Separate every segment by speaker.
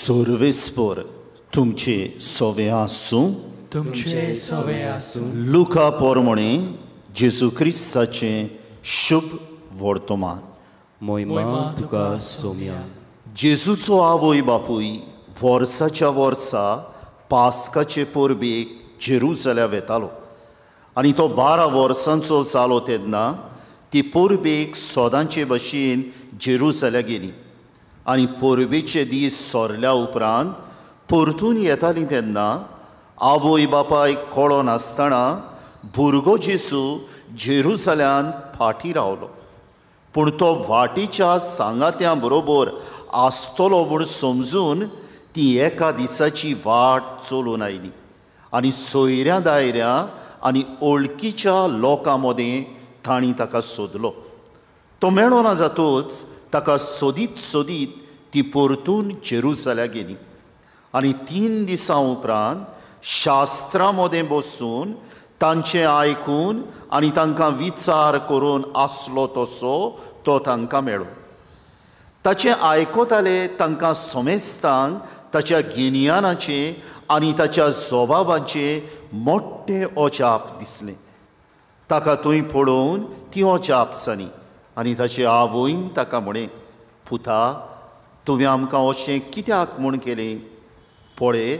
Speaker 1: सर्वेस्पर तुमचे सोवे आसूं,
Speaker 2: तुमचे सोवे आसूं।
Speaker 1: लुका पोरमणे जेजू क्रिस्ताचें शुभ वर्तमान।
Speaker 3: मोहिमा तुका सोम्या।
Speaker 1: जेजूचो आवय बापूय वर्साच्या वर्सा पास्काचे परबेक जेरुजाल्या वेतालो आनी तो 12 वर्सांचो जालो तेन्ना ती परबेक सदांचे भशेन जेरुजाल्या गेली आनी परबेचे दीस सोरल्या उपरांत परतून येताली तेन्ना आवय बापायक कळो नासतना भुरगो जेजू जेरुजाल्यान फाटीं रावलो। पूण तो वाटेच्या सांगात्यां बरोबर आसतलो म्हूण समजून ती एका दिसाची वाट चलून आयली आनी सोयऱ्या दायऱ्या आनी ओळखीच्या लोकां मदें तांणी ताका सोदलो। तो मेळना जातूच ताका सोदीत सोदीत ती परतून जेरुजाल्या गेली आनी 3 दिसां उपरांत शास्त्रां मदें बसून तांचें आयकून आनी तांकां विचार करून आसलो तसो तो तांकां मेळ्ळो। ताचें आयकताले तांकां समेस्तांक ताच्या गिन्यानाचें आनी ताच्या जबाबाचें मोठें अजाप दिसलें। ताका थंय पळोवन ती अजाप जाली आनी ताचे आवयन ताका म्हळें, पुता, तुवें आमकां अशें कित्याक म्हूण केलें? पळय,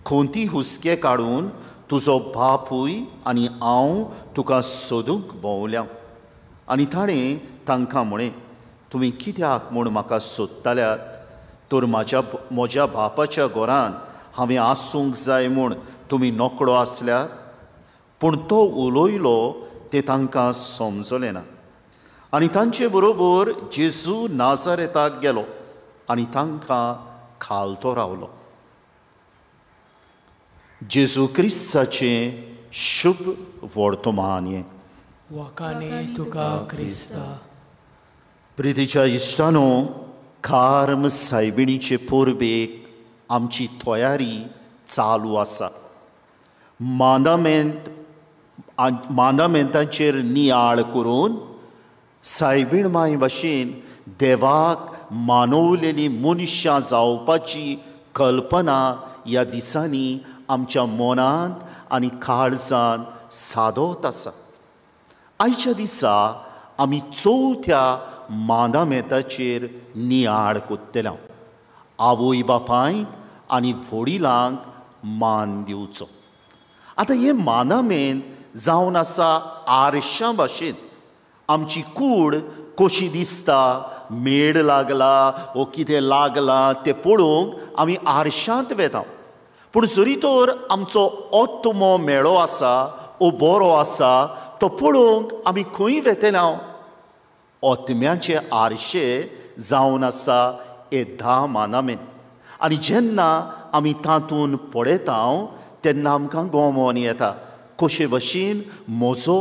Speaker 1: खंती हुस्के काडून तुजो बापूय आनी हांव तुका सोदूंक भोंवल्या। आनी ताणें तांकां म्हळें, तुमी कित्याक म्हूण म्हाका सोदताल्यात? तर म्हज्या बापाच्या घरांत हांवें आसूंक जाय म्हूण तुमी नकळो आसल्यात? पूण तो उलयलो तें तांकां समजलें ना। आनी तांचे बरोबर जेजू नाजारेताक गेलो आनी तांकां खालतो रावलो। जेजू क्रिस्ताचें शुभ वर्तमान हें।
Speaker 2: वाखाणे तुका क्रिस्ता।
Speaker 1: प्रितीच्या इश्टानो, कार्म सायबिणीचे परबेक आमची तयारी चालू आसा। मांदामेंताचेर नियाळ करून सायबीण माय भाशेन देवाक मानवलेली मनशां जावपाची कल्पना ह्या दिसांनी आमच्या मनांत आनी काळजांत सादोत आसा। आयच्या दिसा आमी चवथ्या मांदामेंताचेर नियाळ कोत्तले। आवय बापायक आनी व्हडिलांक मान दिवचो। आतां हें मांदामेंत जावन आसा आरशां भाशेन। आमची कूड कशी दिसता, मेड लागला वो कितें लागलां तें पळोवंक आमी आरशांत वेता। पूण जरी तर आमचो आत्मो मेळो आसा वो बरो आसा तो पळोवंक आमी खंय वेतले? आत्म्याचे आरशे जावन आसा हे 10 मानामेन। आनी जेन्ना आमी तातूंत पळयता तेन्ना आमकां गोमोन येता कशे भशेन म्हजो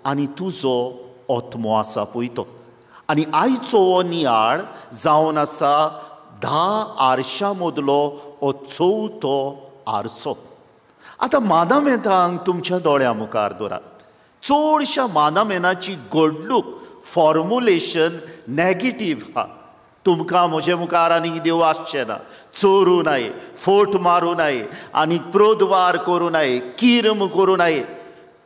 Speaker 1: आनी तुजो आत्मो आसा पळय तो। आनी आयचो हो नियाळ जावन आसा 10 आरशां मदलो हो चवथो आरसो। आतां मानामेंतांक तुमच्या दोळ्यां मुखार दवरात। चडश्या मानामेनाची घडणूक फॉर्मुलेशन नॅगेटीव आहा। तुमकां म्हजे मुखार आनीक देव आसचें ना, चोरूं नाय, फोट मारूं नाय, आनी प्रोदवार करूं नाय, किर्म करूं नाय।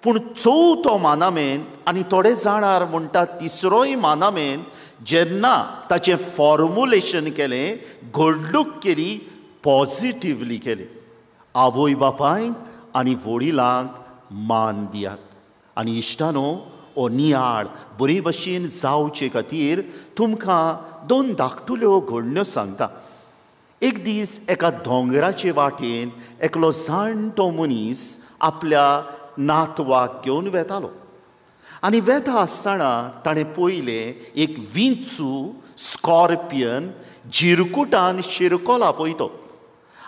Speaker 1: पूण चवथो मानामेंत आनी थोडे जाणार म्हणटा तिसरोय मानामेंत जेन्ना ताचें फॉर्मुलेशन केलें, घडणूक केली, पॉजिटिवली केली। आवय बापायक आनी व्हडिलांक मान दियात। आनी इश्टानो, हो नियाळ बरे भशेन जावचे खातीर तुमकां 2 धाकटुल्यो घडण्यो सांगता। एक दीस एका दोंगराचे वाटेन एकलो जाणटो मनीस आपल्या नातवाक घेवन वेतालो आनी वेता आसतना ताणें पळयलें एक विंचू स्कॉर्पियन जिरकुटान शिरकोला पळय तो।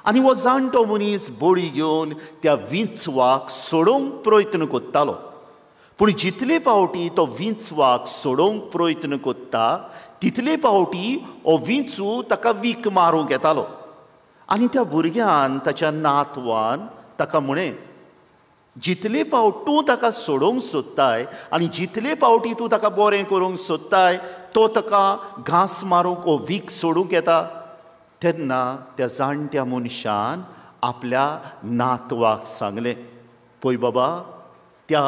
Speaker 1: आनी हो जाणटो मनीस बळी घेवन त्या विंचवाक सोडोवंक प्रयत्न करतालो। पूण जितले पावटी तो विंचवाक सोडोवंक प्रयत्न करता तितले पावटी हो विंचू ताका वीख मारूंक येतालो। आनी त्या भुरग्यान ताच्या नातवान ताका म्हळें, जितले पावट तूं ताका सोडोवंक सोदताय आनी जितले पावटी तूं ताका बरें करूंक सोदताय तो ताका घांस मारूंक वो वीख सोडूंक येता। तेन्ना त्या जाणट्या मनशान आपल्या नातवाक सांगलें, पळय बाबा, त्या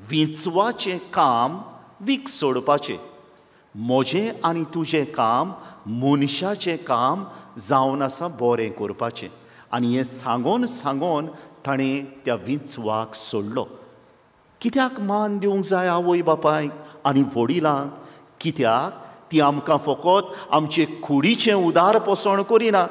Speaker 1: विंचवाचें काम वीख सोडपाचें, म्हजें आनी तुजें काम मनशाचें काम जावन आसा बरें करपाचें. आनी हें सांगोन सांगोन ताणें त्या विंचवाक सोडलो. कित्याक मान दिवंक जाय आवय बापायक आनी वडिलांक? कित्याक ती आमकां फकत आमचे कुडीचें उदार पोसण करिना,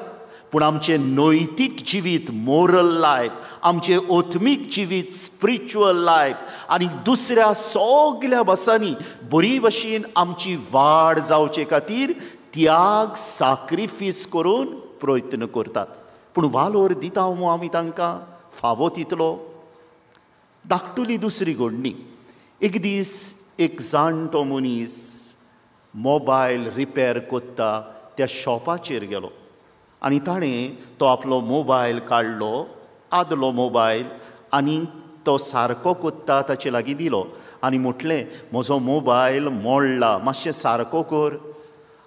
Speaker 1: पूण आमचें नैतीक जिवीत, मोरल लायफ, आमचें आत्मीक जिवीत, स्पिरिच्युअल लायफ आनी दुसऱ्या सगल्या भासांनी बरी भशेन आमची वाड जावचे खातीर त्याग, साक्रिफीस करून प्रयत्न करतात. पूण वालोर दिता मू आमी तांकां फावो तितलो? धाकटुली दुसरी घडणी. एक दीस एक जाणटो मनीस मोबायल रिपेर करता त्या शॉपाचेर गेलो आनी ताणें तो आपलो मोबायल काडलो, आदलो मोबायल, आनी तो सारको कोत्ता ताचे लागीं दिलो आनी म्हटलें, म्हजो मोबायल मोडला, मातशें सारको कर.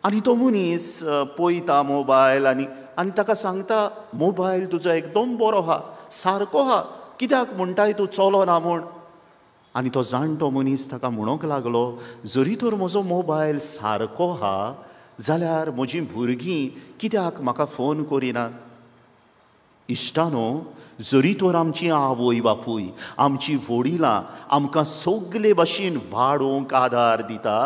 Speaker 1: आनी तो मनीस पळयता मोबायल आनी आनी ताका सांगता, मोबायल तुजो एकदम बरो आहा, सारको आहा, कित्याक म्हणटाय तूं चलो ना म्हूण? आनी तो जाणटो मनीस ताका म्हणूंक लागलो, जरी तर म्हजो मोबायल सारको आहा जाल्यार म्हजीं भुरगीं कित्याक म्हाका फोन करिनात? इश्टानो, जरी तर आमची आवय बापूय, आमची वडिलां आमकां सगले भशेन वाडोवंक आदार दिता,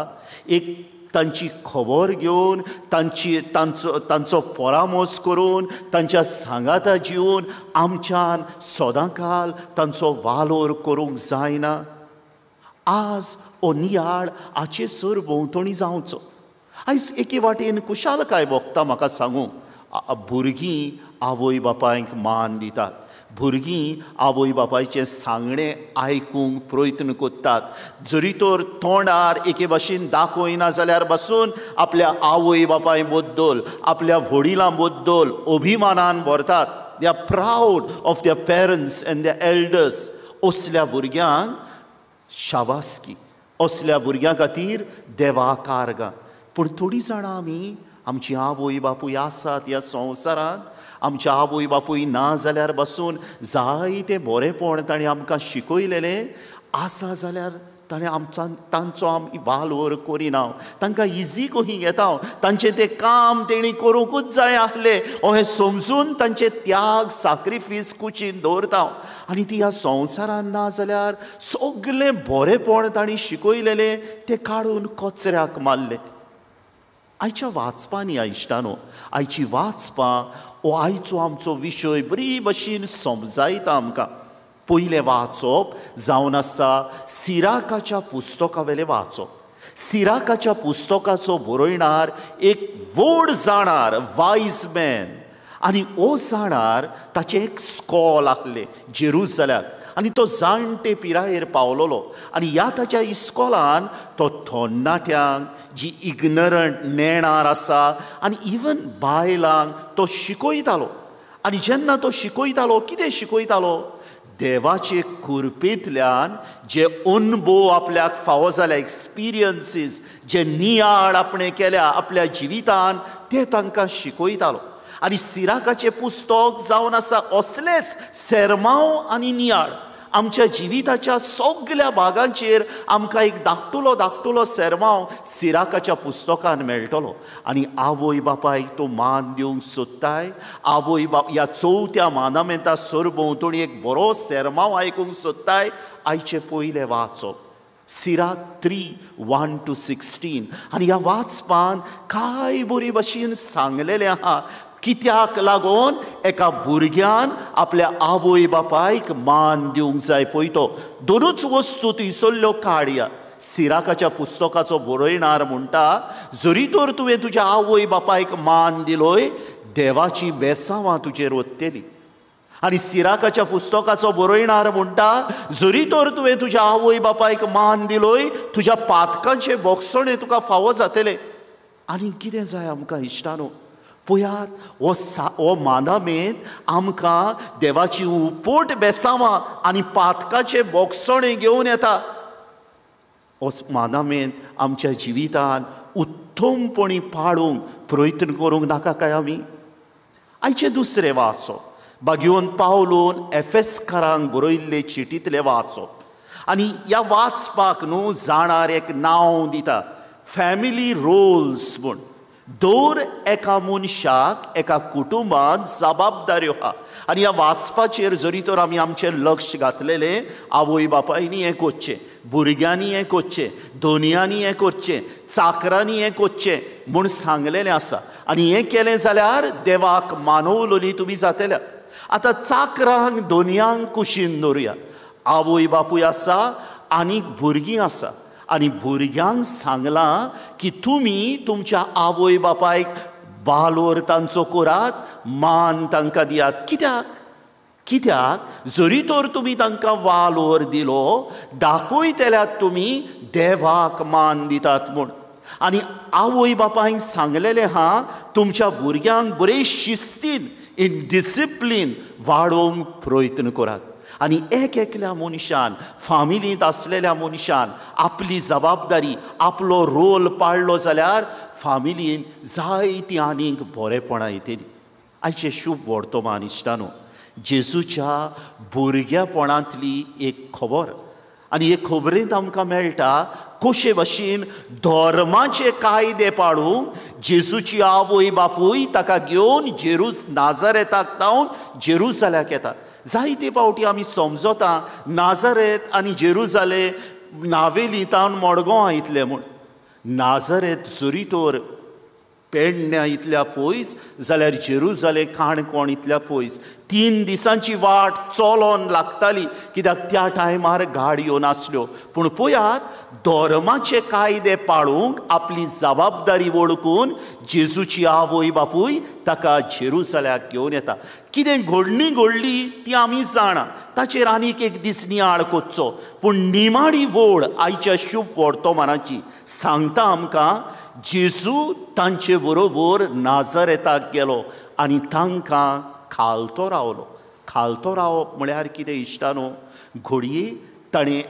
Speaker 1: एक तांची खबर घेवन, तांची तांचो तांचो परामर्श करून, तांच्या सांगाता जिवन आमच्यान सदांकाल तांचो वालोर करूंक जायना. आज हो नियाळ हाचे सर भोंवतणी जावचो. आयज एके वाटेन खुशालकाय भोगता म्हाका सांगूंक, भुरगीं आवय बापायक मान दितात, भुरगीं आवय बापायचें सांगणें आयकूंक प्रयत्न करतात. जरी तर तोंडार एके भाशेन दाखयना जाल्यार बसून आपल्या आवय बापाय बद्दल, आपल्या वडिलां बद्दल अभिमानान भरतात. They are proud of their parents and their elders. असल्या भुरग्यांक शाबासकी, असल्या भुरग्यां खातीर देवा कारगां. पूण थोडीं जाणां आमी आमची आवय बापूय आसात ह्या संवसारांत, आमच्या आवय बापूय ना जाल्यार बसून जायते बरेंपण ताणें आमकां शिकयलेलें आसा जाल्यार ताणें आमचा तांचो आमी वालोर करिना, तांकां इजी कही घेता, तांचें तें काम तेणी करूंकूच जाय आसलें अहें समजून तांचे त्याग, साक्रिफीस कुशीन दवरता. आनी ती ह्या संवसारांत ना जाल्यार सगलें बरेंपण तांणी शिकयलेलें तें काडून कचऱ्याक मारलें. आयच्या वाचपांनी इश्टानो, आयची वाचपां हो आयचो आमचो विशय बरी भशेन समजायता आमकां. पयलें वाचप जावन आसा सिराकाच्या पुस्तका वेलें वाचप. सिराकाच्या पुस्तकाचो बरयणार एक व्हड जाणार, वायज मॅन, आनी हो जाणार ताचें एक स्कॉल आसलें जेरुजल्याक, आनी तो जाणटे पिरायेर पावलोलो. आनी ह्या ताच्या इस्कॉलान तो थोन्नाट्यांक जी इग्नरंट नेणार आसा आनी इवन बायलांक तो शिकयतालो. आनी जेन्ना तो शिकयतालो, कितें शिकयतालो? देवाचे कृपेंतल्यान जे अनुभव आपल्याक फावो जाल्या, एक्सपिरियन्सीस जे नियाळ आपणें केल्या आपल्या जिवितान, ते तांकां शिकयतालो. आनी सिराकाचें पुस्तक जावन आसा असलेच सेरमांव आनी नियाळ. आमच्या जिविताच्या सगल्या भागांचेर आमकां एक धाकटुलो धाकटुलो सेरमांव सिराकाच्या पुस्तकान मेळटलो. आनी आवय बापायक तूं मान दिवंक सोदताय, आवय बाप ह्या चवथ्या मानामेंता सरभोंवतणी एक बरो सेरमांव आयकूंक सोदताय, आयचें पयलें वाचप सिराक 3:1-16. आनी ह्या वाचपान कांय बरी भशेन सांगलेलें आहा कित्याक लागून एका भुरग्यान आपल्या आवय बापायक मान दिवंक जाय. पळय तो दोनूच वस्तू थंयसरल्यो काडया. सिराकाच्या पुस्तकाचो बरयणार म्हणटा, जरी तर तुवें तुज्या आवय बापायक मान दिलोय, देवाची बेसांवां तुजेर वतली. आनी सिराकाच्या पुस्तकाचो बरयणार म्हणटा, जरी तर तुवें तुज्या आवय बापायक मान दिलोय, तुज्या पातकांचें बोगसणें तुका फावो जातलें. आनी कितें जाय आमकां इश्टानो? पळयात, हो मानामेंत आमकां देवाची उपोट बेसांवां आनी पातकाचें बोगसणें घेवन येता. हो मानामेंत आमच्या जिवितान उत्तमपणी पाळूंक प्रयत्न करूंक नाका काय आमी? आयचें दुसरें वाचो बागयोन पावलून एफेसकारांक बरयल्ले चिटींतलें वाचो आनी ह्या वाचपाक न्हू जाणार एक नांव दिता, फॅमिली रोल्स म्हूण. दर एका मनशाक एका कुटुंबांत जबाबदाऱ्यो आहा आनी ह्या वाचपाचेर जरी तर आमी आमचें लक्ष घातलेलें, आवय बापायनी हें करचें, भुरग्यांनी हें करचें, दोनयांनी हें करचें, चाकरांनी हें करचें म्हूण सांगलेलें आसा. आनी हें केलें जाल्यार देवाक मानवलोली तुमी जातल्यात. आतां चाकरांक दोनयांक कुशीन दवरुया, आवय बापूय आसा आनी भुरगीं आसा. आनी भुरग्यांक सांगलां की तुमी तुमच्या आवय बापायक वालोर तांचो करात, मान तांकां दियात. कित्याक? कित्याक जरी तर तुमी तांकां वालोर दिलो, दाखयतल्यात तुमी देवाक मान दितात म्हूण. आनी आवय बापायक सांगलेलें आहा तुमच्या भुरग्यांक बरे शिस्तीन, इन डिसिप्लीन वाडोवंक प्रयत्न करात. आनी एक एकल्या मनशान, फामिलींत आसलेल्या मनशान आपली जबाबदारी, आपलो रोल पाळ्ळो जाल्यार फामिलीन जायतीं आनीक बरेपणां येतलीं. आयचें शुभ वर्तमान इश्टानो, जेजूच्या भुरगेपणांतली एक खबर. आनी हे खबरेंत आमकां मेळटा कशे भशेन धर्माचे कायदे पाळूंक जेजूची आवय बापूय ताका घेवन नाजारेताक जावन जेरुजाल्याक येता. जायते फावटी आमी समजता नाजारेत आनी जेरुजाले नावेली तावन मडगांव इतलें म्हूण. नाजारेत जरी तर पेडण्या इतल्या पयस जाल्यार जेरुजाले काणकोण इतल्या पयस. 3 दिसांची वाट चलोन लागताली, कित्याक त्या टायमार गाडयो नासल्यो. पूण पळयात, धर्माचे कायदे पाळूंक आपली जबाबदारी वळखून जेजूची आवय बापूय ताका जेरुजाल्याक घेवन येता. कितें घडणी घडली ती आमी जाणा, ताचेर आनीक एक दीस नियाळ करचो. पूण निमाणी वळ आयच्या शुभ वर्तमानाची सांगता आमकां, जेजू तांचे बरोबर नाजारेताक गेलो आनी तांकां खालतो रावलो. खालतो रावप म्हळ्यार कितें इश्टानो, घडये ताणें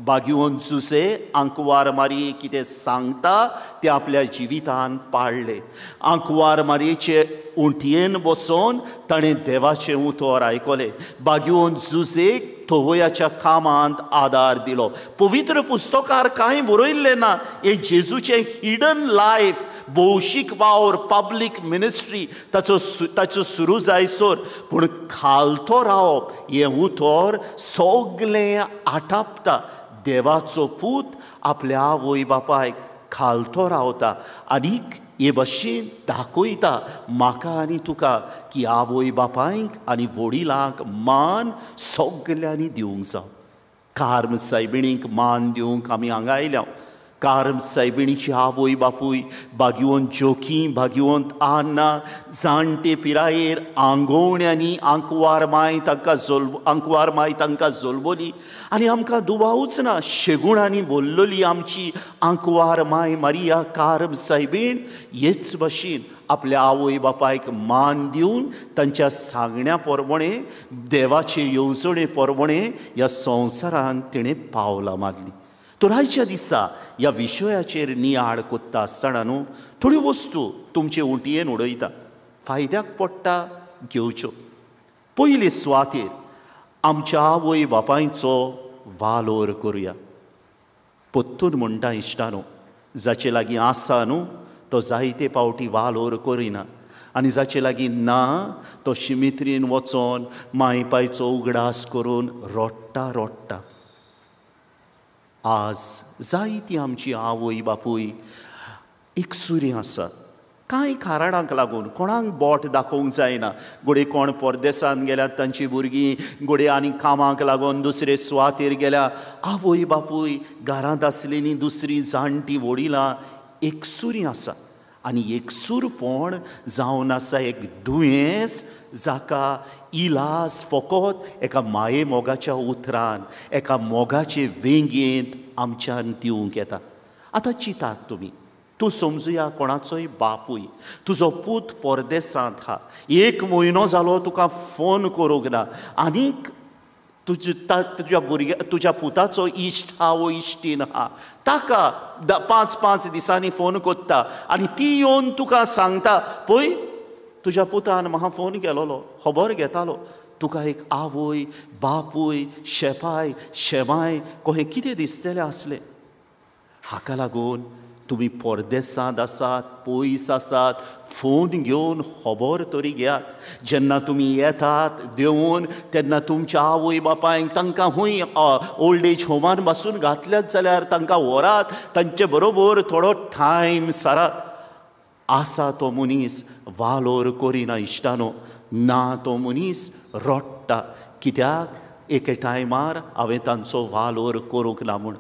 Speaker 1: बागिवन जुसे आंकवार मारये कितें सांगता तें आपल्या जिवितान पाळ्ळें. आंकवार मारयेचे उंटयेन बसोन ताणें देवाचें उतर आयकलें. बागिवन जुसेक थवयाच्या कामांत आदार दिलो. पवित्र पुस्तकार कांय बरयल्लें ना. हें जेजूचें हिडन लायफ, भौशीक वावर, पब्लीक मिनिस्ट्री ताचो सुरू जायसर. पूण खालतो रावप हें उतर सगलें आटापता. देवाचो पूत आपल्या आवय बापायक खालतो रावता आनीक हे भशेन दाखयता म्हाका आनी तुका की आवय बापायक आनी वडिलांक मान सगल्यांनी दिवंक जाव. कार्म सायबिणीक मान दिवंक आमी हांगा आयल्या. कार्म सायबिणीची आवय बापूय बागिवन जोकी, बागिवन आन्ना, जाणटे पिरायेर आंगोवण्यांनी आंकवार माय तांकां जोलबोली. आनी आमकां दुबावूच ना, शेगुणांनी बोल्लोली आमची आंकवार माय मारिया कार्म सायबीण हेच भशेन आपल्या आवय बापायक मान दिवन तांच्या सांगण्या प्रमाणे, देवाचे येवजणे प्रमाणे ह्या संवसारांत तिणें पावलां मारलीं. तर आयच्या दिसा ह्या विशयाचेर नियाळ कोत्ता आसतना न्हू थोड्यो वस्तू तुमचे उंटयेन उडयता, फायद्याक पडटा घेवच्यो. पयले सुवातेर आमच्या आवय बापायचो वालोर करुया. पत्तून म्हणटा इश्टानो, जाचे लागीं आसा न्हू तो जायते फावटी वालोर करिना आनी जाचे लागीं ना तो शिमित्रीन वचोन माय पायचो उगडास करून रडटा रडटा. आज जायती आमची आवय बापूय एकसुरी आसात. कांय कारणांक लागून कोणाक बोट दाखोवंक जायना. घडये कोण परदेसांत गेल्यात तांची भुरगीं, घडये आनी कामाक लागून दुसरे सुवातेर गेल्या. आवय बापूय घरांत आसलेलीं दुसरीं जाणटीं वडिलां एकसुरी आसा. आनी एकसूरपण जावन आसा एक दुयेंस जाका इलाज फकत एका माये मोगाच्या उतरान, एका मोगाचे वेंगेंत आमच्यान दिवंक येता. आतां चिंतात तुमी, तूं समजुया कोणाचोय बापूय, तुजो पूत परदेसांत आहा, 1 म्हयनो जालो तुका फोन करूंक ना, आनीक तुज्या भुरग्या तुज्या पुताचो इश्ट आहा वो इश्टीन आहा, ताका 5-5 दिसांनी फोन कोत्ता आनी ती येवन तुका सांगता, पळय तुज्या पुतान म्हाका फोन केलोलो, खबर घेतालो, तुका एक आवय बापूय शेपाय शेमाय कोहें कितें दिसतलें आसलें. हाका लागून तुमी परदेसांत आसात, पयस आसात, फोन घेवन खबर तरी घेयात. जेन्ना तुमी येतात देंवून तेन्ना तुमच्या आवय बापायक तांकां हूंय ओल्ड एज होमान बसून घातल्यात जाल्यार तांकां व्हरात, तांचे बरोबर थोडो टायम सारात. आसा तो मनीस वालोर करिना इश्टानो, ना तो मनीस रडटा, कित्याक एके टायमार हांवें तांचो वालोर करूंक ना म्हूण.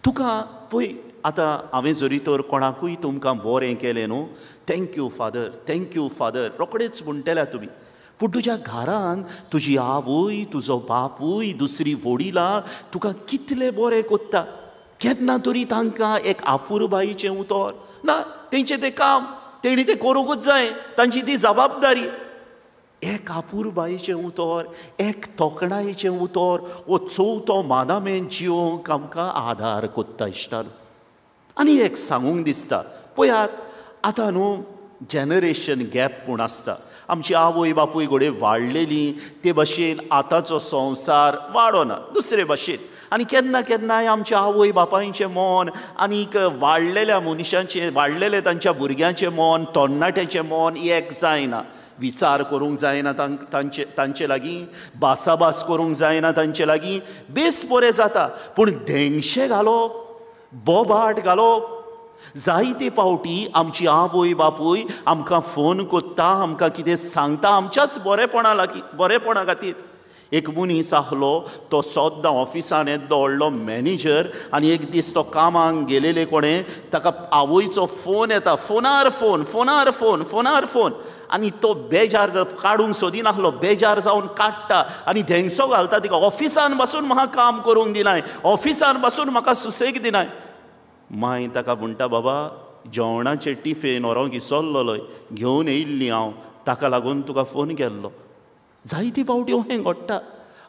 Speaker 1: तुका पळय आतां हांवें जरी तर कोणाकूय तुमकां बरें केलें न्हू, thank you father, thank you father रोखडेच म्हणटल्या तुमी. पूण तुज्या घरान तुजी आवय, तुजो बापूय, दुसरी वडिलां तुका कितले बरें कोत्ता, केन्ना तरी तांकां एक आपुरबायेचें उतर ना, तेंचें तें काम तेणी तें करूंकूच जाय, तांची ती जबाबदारी. एक आपुरबायेचें उतर, एक तोखणायेचें उतर हो चवथो मानामेन जिवंक आमकां आदार कोत्ता इश्टान. आनी एक सांगूंक दिसता, पळयात आतां न्हू जनरेशन गॅप पूण आसता. आमची आवय बापूय घडये वाडलेली ते भशेन आतांचो संवसार वाडोना दुसरे भशेन. आनी केन्ना केन्नाय आमच्या आवय बापायचें मन आनीक वाडलेल्या मनशांचें, वाडलेले तांच्या भुरग्यांचें मन, तरणाट्याचें मन एक जायना. विचार करूंक जायना तांचे तांचे लागीं, भासाभास करूंक जायना तांचे लागीं, बेस बरें जाता. पूण धेंगशे घालप, बोबाट घालप, जायते पावटी आमची आवय बापूय आमकां फोन कोत्ता, आमकां कितें सांगता आमच्याच बरेपणा लागीं, बरेपणा खातीर. एक मनीस आहलो, तो सद्दां ऑफिसान येदो व्हडलो मॅनेजर, आनी एक दीस तो कामाक गेलेले कोणें ताका आवयचो फोन येता, फोनार फोन, फोनार फोन, फोनार फोन. आनी तो बेजार काडूंक सोदिनासलो, बेजार जावन काडटा आनी धेंगसो घालता तिका, ऑफिसान बसून म्हाका काम करूंक दिनाय, ऑफिसान बसून म्हाका सुसेग दिनाय. माय ताका म्हणटा, बाबा जेवणाचें टिफेन व्हरोंक विसरलोय, घेवन येयल्ली हांव, ताका लागून तुका फोन केल्लो. जायते पावटी हें घडटा.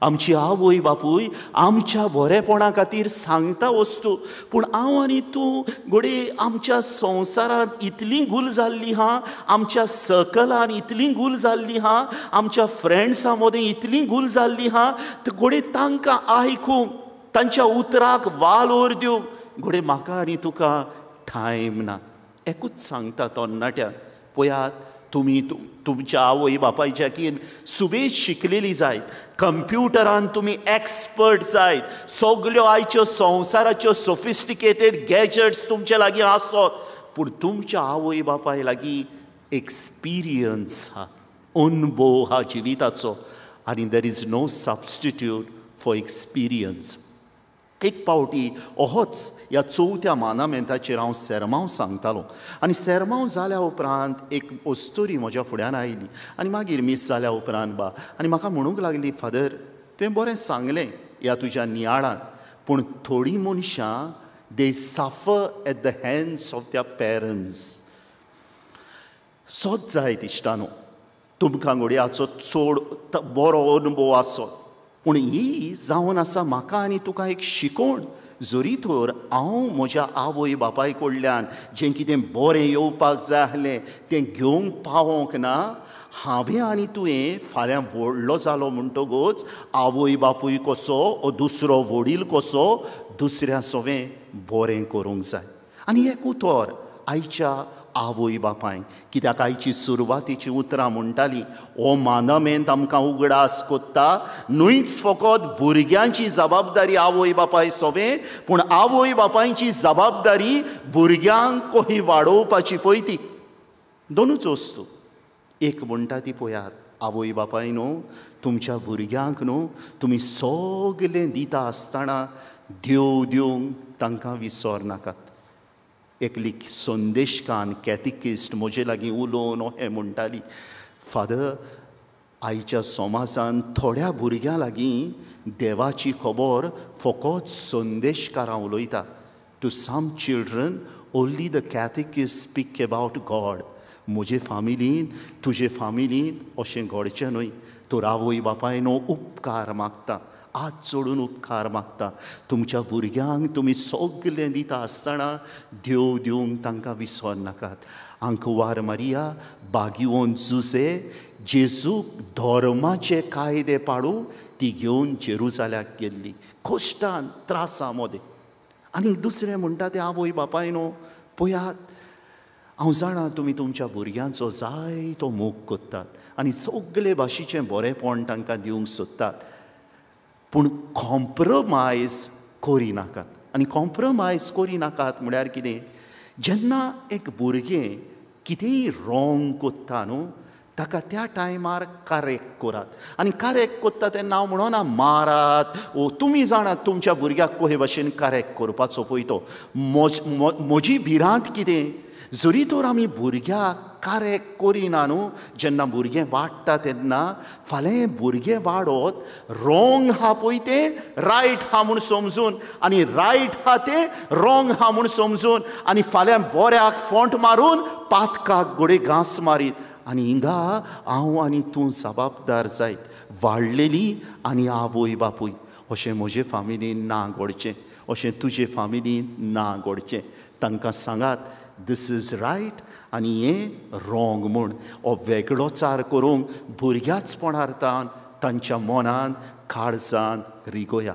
Speaker 1: आमची आवय बापूय आमच्या बरेपणा खातीर सांगता वस्तू, पूण हांव आनी तूं घडये आमच्या संवसारांत इतली गूल जाल्ली आहा, आमच्या सर्कलान इतली गूल जाल्ली आहा, आमच्या फ्रेंड्सां मदें इतली गूल जाल्ली आहा, घडये तांकां आयकूंक, तांच्या उतराक वालोर दिवंक घडये म्हाका आनी तुका टायम ना. एकूच सांगता तरणाट्यांक, पळयात तुमी तुमच्या आवय बापायच्या कीन सुबेज शिकलेली जायत, कंप्युटरान तुमी एक्सपर्ट जायत, सगल्यो आयच्यो संवसाराच्यो सोफिस्टिकेटेड गॅजट्स तुमचे लागीं आसत, पूण तुमच्या आवय बापाय लागीं एक्सपिरियन्स हा, अनुभव हा जिविताचो. आनी there is no substitute for experience. एक पावटी ओहोच ह्या चवथ्या मानामेंताचेर हांव सेरमांव सांगतालो, आनी सेरमांव जाल्या उपरांत एक अस्तुरी म्हज्या फुड्यान आयली आनी मागीर मीस जाल्या उपरांत बा, आनी म्हाका म्हणूंक लागली, फादर तुवें बरें सांगलें ह्या तुज्या नियाळांत, पूण थोडीं मनशां they suffer at the hands of their parents. सत जायत इश्टानो, तुमकां घडये हाचो चड बरो अनुभव आसत, पूण ही जावन आसा म्हाका आनी तुका एक शिकवण. जरी तर हांव म्हज्या आवय बापाय कडल्यान जें कितें बरें येवपाक जाय आसलें तें घेवंक पावोंक ना, हांवें आनी तुवें फाल्यां व्हडलो जालो म्हणटकूच आवय बापूय कसो ओ दुसरो वडील कसो दुसऱ्या सवें बरें करूंक जाय. आनी एक उतर आयच्या आवय बापायक, कित्याक आयची सुरवातीची उतरां म्हणटाली, हो मानमेंत आमकां उगडास कोत्ता न्हूच फकत भुरग्यांची जबाबदारी आवय बापाय सोवें, पूण आवय बापायची जबाबदारी भुरग्यांक कही वाडोवपाची पळय ती. दोनूच वस्तू. एक म्हणटा ती पळयात, आवय बापाय न्हू तुमच्या भुरग्यांक न्हू तुमी सगलें दिता आसतना देव दिवंक तांकां विसर नाकात. एकली संदेशकान कॅथिकिस्ट म्हजे लागीं उलोवन हें म्हणटाली, फादर आयच्या समाजान थोड्या भुरग्यां लागीं देवाची खबर फकत संदेशकारां उलयता. To some children only the catechist speak about God. म्हजे फामिलीन तुजे फामिलीन अशें घडचें न्हय. तर आवय बापाय न्हू उपकार मागता, हात जोडून उपकार मागता, तुमच्या भुरग्यांक तुमी सगलें दिता आसतना देव दिवंक तांकां विसर नाकात. आंकवार मारिया बागिवोन जुजे जेजूक धर्माचे कायदे पाडूं ती घेवन जेरुजाल्याक गेल्ली कश्टान त्रासा मदें. आनी दुसरें म्हणटा तें आवय बापायनो पळयात, हांव जाणा तुमी तुमच्या भुरग्यांचो जायतो मोग करतात आनी सगळे भाशेचें बरेंपण तांकां दिवंक सोदतात, पूण कॉम्प्रोमायज करिनाकात. आनी कॉम्प्रोमायज करिनाकात म्हळ्यार कितें, जेन्ना एक भुरगें कितेंय रोंग करता न्हू ताका त्या टायमार करेक्ट करात. आनी करेक्ट करता तेन्ना हांव म्हणना मारात ओ तुमी जाणात तुमच्या भुरग्याक कहे भाशेन करेक्ट करपाचो पळय तो. म्हजी भिरांत कितें, जरी तर आमी भुरग्याक करेक्ट करिना न्हू, जेन्ना भुरगें वाडटा तेन्ना फाल्यां भुरगें वाडत रोंग हा पळय तें रायट हा म्हूण समजून आनी रायट हा तें रोंग हा म्हूण समजून आनी फाल्यां बऱ्याक फोंट मारून पातकाक घोडे घांस मारीत. आनी हिंगा हांव आनी तूं जबाबदार जायत वाडलेली आनी आवय बापूय. अशें म्हजे फामिलीन ना घडचें, अशें तुजे फामिलीन ना घडचें. तांकां सांगात this is right आनी हें रोंग म्हूण. हो वेगळोचार करूंक भुरग्याचपणार तांच्या मनान काळजान रिगोया.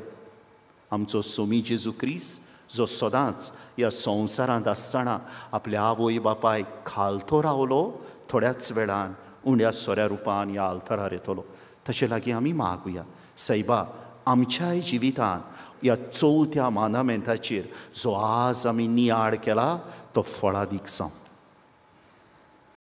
Speaker 1: आमचो सोमी जेजू क्रिस्त जो सदांच ह्या संवसारांत आसतना आपल्या आवय बापायक खालतो रावलो, थोड्याच वेळान उण्या सोऱ्या रुपान ह्या आल्तारार येतलो. तशें लागीं आमी मागुया, सायबा आमच्याय जिवितान ह्या चवथ्या मानामेंताचेर जो आज आमी नियाळ केला तो फळादीक जावं.